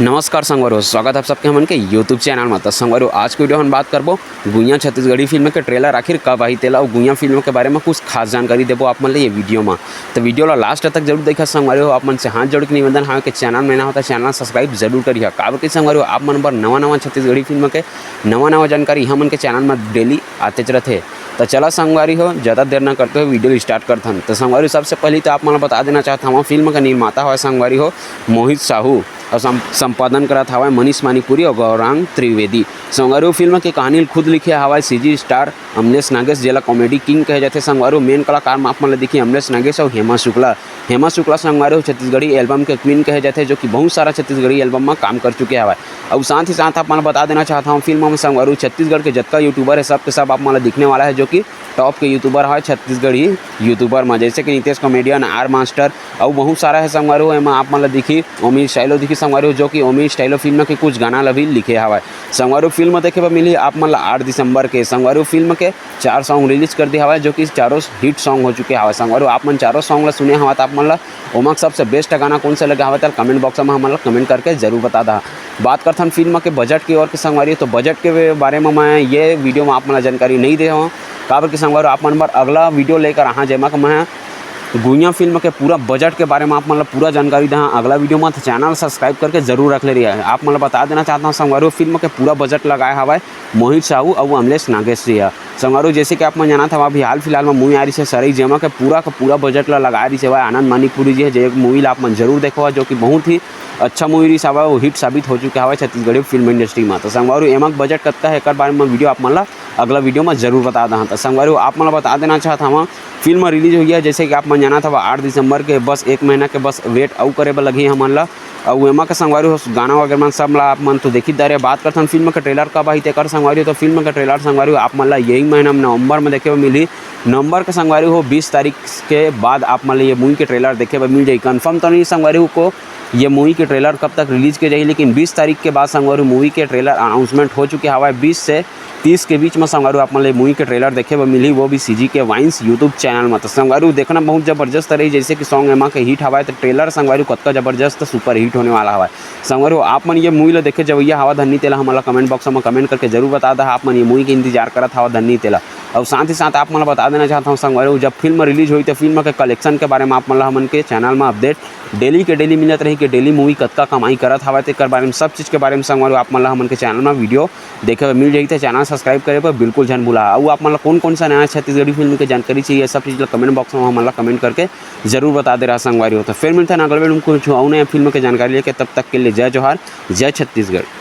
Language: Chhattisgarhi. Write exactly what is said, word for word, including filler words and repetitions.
नमस्कार संगवारी हो, स्वागत है आप सबके हमन के YouTube चैनल में। तो संगवारी हो, आज के वीडियो हम बात करबो गुइयां छत्तीसगढ़ी फिल्म के ट्रेलर आखिर कब आही तेला, अउ गुइयां फिल्म के बारे में कुछ खास जानकारी देबो आप मन ले ये वीडियो में। तो वीडियो ला लास्ट तक जरूर देखा संगवारी हो। आप मन से हाथ जोड़ के निवेदन है कि चैनल में नवा हो तो चैनल सब्सक्राइब जरूर करिहा, काबर कि संगवारी हो, आप मन बर नवा नवा छत्तीसगढ़ी फिल्म के नवा नवा जानकारी हमन के चैनल में डेली आतेच रथे। तो चला संगवारी हो, ज़्यादा देर ना करते हुए वीडियो स्टार्ट करथन। तो संगवारी हो, सबसे पहले तो आप मन ला बता देना चाहत हूँ, फिल्म का निर्माता है संगवारी हो मोहित साहू, और सं-, संपादन करत हवय मनीष मानिकपुरी और गौरांग त्रिवेदी। संगवारी हो, फिल्म के कहानी ल खुद लिखे हवय सीजी स्टार अमलेश नागेश, जेला कॉमेडी किंग कहे जाथे। संगवारी हो, मेन कलाकार में आप मन ला दिखी अमलेश नागेश और हेमा शुक्ला। हेमा शुक्ला संगवारी हो छत्तीसगढ़ी एल्बम के क्वीन कहे जाथे, जो कि बहुत सारा छत्तीसगढ़ी एल्बम में काम कर चुके हवय। और साथ ही साथ आप मन ला बता देना चाहता हूँ, फिल्म में संगवारी हो छत्तीसगढ़ के जतका यूट्यूबर है, सब के सब आप मन ला दिखने वाला है, जो कि टॉप के यूट्यूबर है छत्तीसगढ़ी यूट्यूबर में, जैसे कि नितेश कॉमेडियन, आर मास्टर, और बहुत सारा है संगवारी हो। एमा आप मन ला दिखी ओमी स्टाइलो दिखी संगवारी हो, जो कि ओमी स्टाइलो फिल्म के कुछ गाना ला भी लिखे हवय। संगवारी हो, फिल्म देखे बर मिली आप मन ला आठ दिसंबर के। संगवारी हो, फिल्म के चार सॉन्ग रिलीज कर दिया हवय, जो कि चारों हिट सॉन्ग हो चुके हवय। संगवारी हो, आप मन चारों सॉन्ग ला सुने हवा, तो आप मन ला ओमा सबसे बेस्ट गाना कौन से लगे हवय, तेला कमेंट बॉक्स में हमन ला कमेंट करके जरूर बता दा। बात करथन फिल्म के बजट की ओर के संगवारी हो, तो बजट के बारे में मैं ये वीडियो में आप मन ला जानकारी नहीं दे हूँ, काबर कि संगवारी हो, आप मन बर अगला वीडियो लेकर आहा, जेमा कि मैं गुइयां फिल्म के पूरा बजट के बारे में आप मन ला पूरा जानकारी देहा अगला वीडियो में। तो चैनल सब्सक्राइब करके जरूर रख ले रहिहा। आप मन ला बता देना चाहता हूँ संगवारी हो, फिल्म के पूरा बजट लगाए हवय मोहित साहू अउ अमलेश नागेश जी ह। संगवारी हो, जैसे कि आप मन जानत हवा, अभी हाल फिलहाल में मूवी आ रही है सरई, जेमा के पूरा का पूरा बजट ला लगा रही हवय आनंद मानिकपुरी जी ह, जे मूवी ला आप मन जरूर देखो, जो कि बहुत ही अच्छा मूवी रही हवय, वो हिट साबित हो चुके हवय छत्तीसगढ़ी फिल्म इंडस्ट्री में। तो संगवारी हो, एमा के बजट कतका है, एकर बारे में वीडियो आप मन ला अगला वीडियो में जरूर बता दहा। तो संगवारी हो, आप मन ला बता देना चाहत हवा, फिल्म रिलीज हो गया, जैसे कि आप मन जानत हवा, आठ दिसंबर के बस एक महीना के बस वेट अउ करे बर लगही हमन ला। अउ एमा के संगवारी हो, गाना वगैरह मन सब ला आप मन तो देखी दारे। बात करथन फिल्म के ट्रेलर कब आही तेकर संगवारी हो, तो फिल्म के ट्रेलर संगवारी हो, आप मन ला यही महीना में नवंबर में देखे बर मिलही। नवंबर के संगवारी हो, बीस तारीख के बाद आप मन ला ये मूवी के ट्रेलर देखे बर मिल जाही। कंफर्म तो नहीं संगवारी हो को ये मूवी के ट्रेलर कब तक रिलीज के जाही, लेकिन बीस तारीख के बाद संगवारी हो, मूवी के ट्रेलर अनाउंसमेंट हो चुके हवय। बीस से तीस के बीच में संगवारी हो, आप मन ला मूवी के ट्रेलर देखे बर मिलही, वो भी सीजी के वाइन्स YouTube चैनल में। तो संगवारी हो, देखना बहुत जबरदस्त रही, जैसे कि सॉन्ग एमा के हिट हवय, तो ट्रेलर संगवारी हो, कतका जबरदस्त सुपर हिट होने वाला हवय। संगवारी हो, आप मन ये मूवी ला देखे जवैया हवा धन्नी तेला हमन ला कमेंट बॉक्स में कमेंट करके जरूर बता दहा, आप मन ये मूवी के इंतजार करत हवा धन्नी तेला। और साथ ही साथ आप मन ला बता देना चाहता हूँ संगवारी हो, जब फिल्म रिलीज होही तो फिल्म के कलेक्शन के बारे में आप मन ला हमन के चैनल में अपडेट डेली के डेली मिलत रही कि डेली मूवी कतका कमाई करत हवय, तेकर बारे में, सब चीज़ के बारे में संगवारी हो, आप मन ला हमन के चैनल में वीडियो देखे बर मिल जाही। तो चैनल सब्सक्राइब करे बर बिल्कुल झन भुला। अउ आप मन ला कौन कौन सा नया छत्तीसगढ़ी फिल्म के जानकारी चाहिए, सब चीज़ ला कमेंट बॉक्स में हमन ला कमेंट करके जरूर बता दे रहा संगवारी हो। तो फिर मिलते हैं अगले वीडियो में कुछ अउ नया फिल्म के जानकारी लेके, तब तक के लिए जय जोहार, जय छत्तीसगढ़।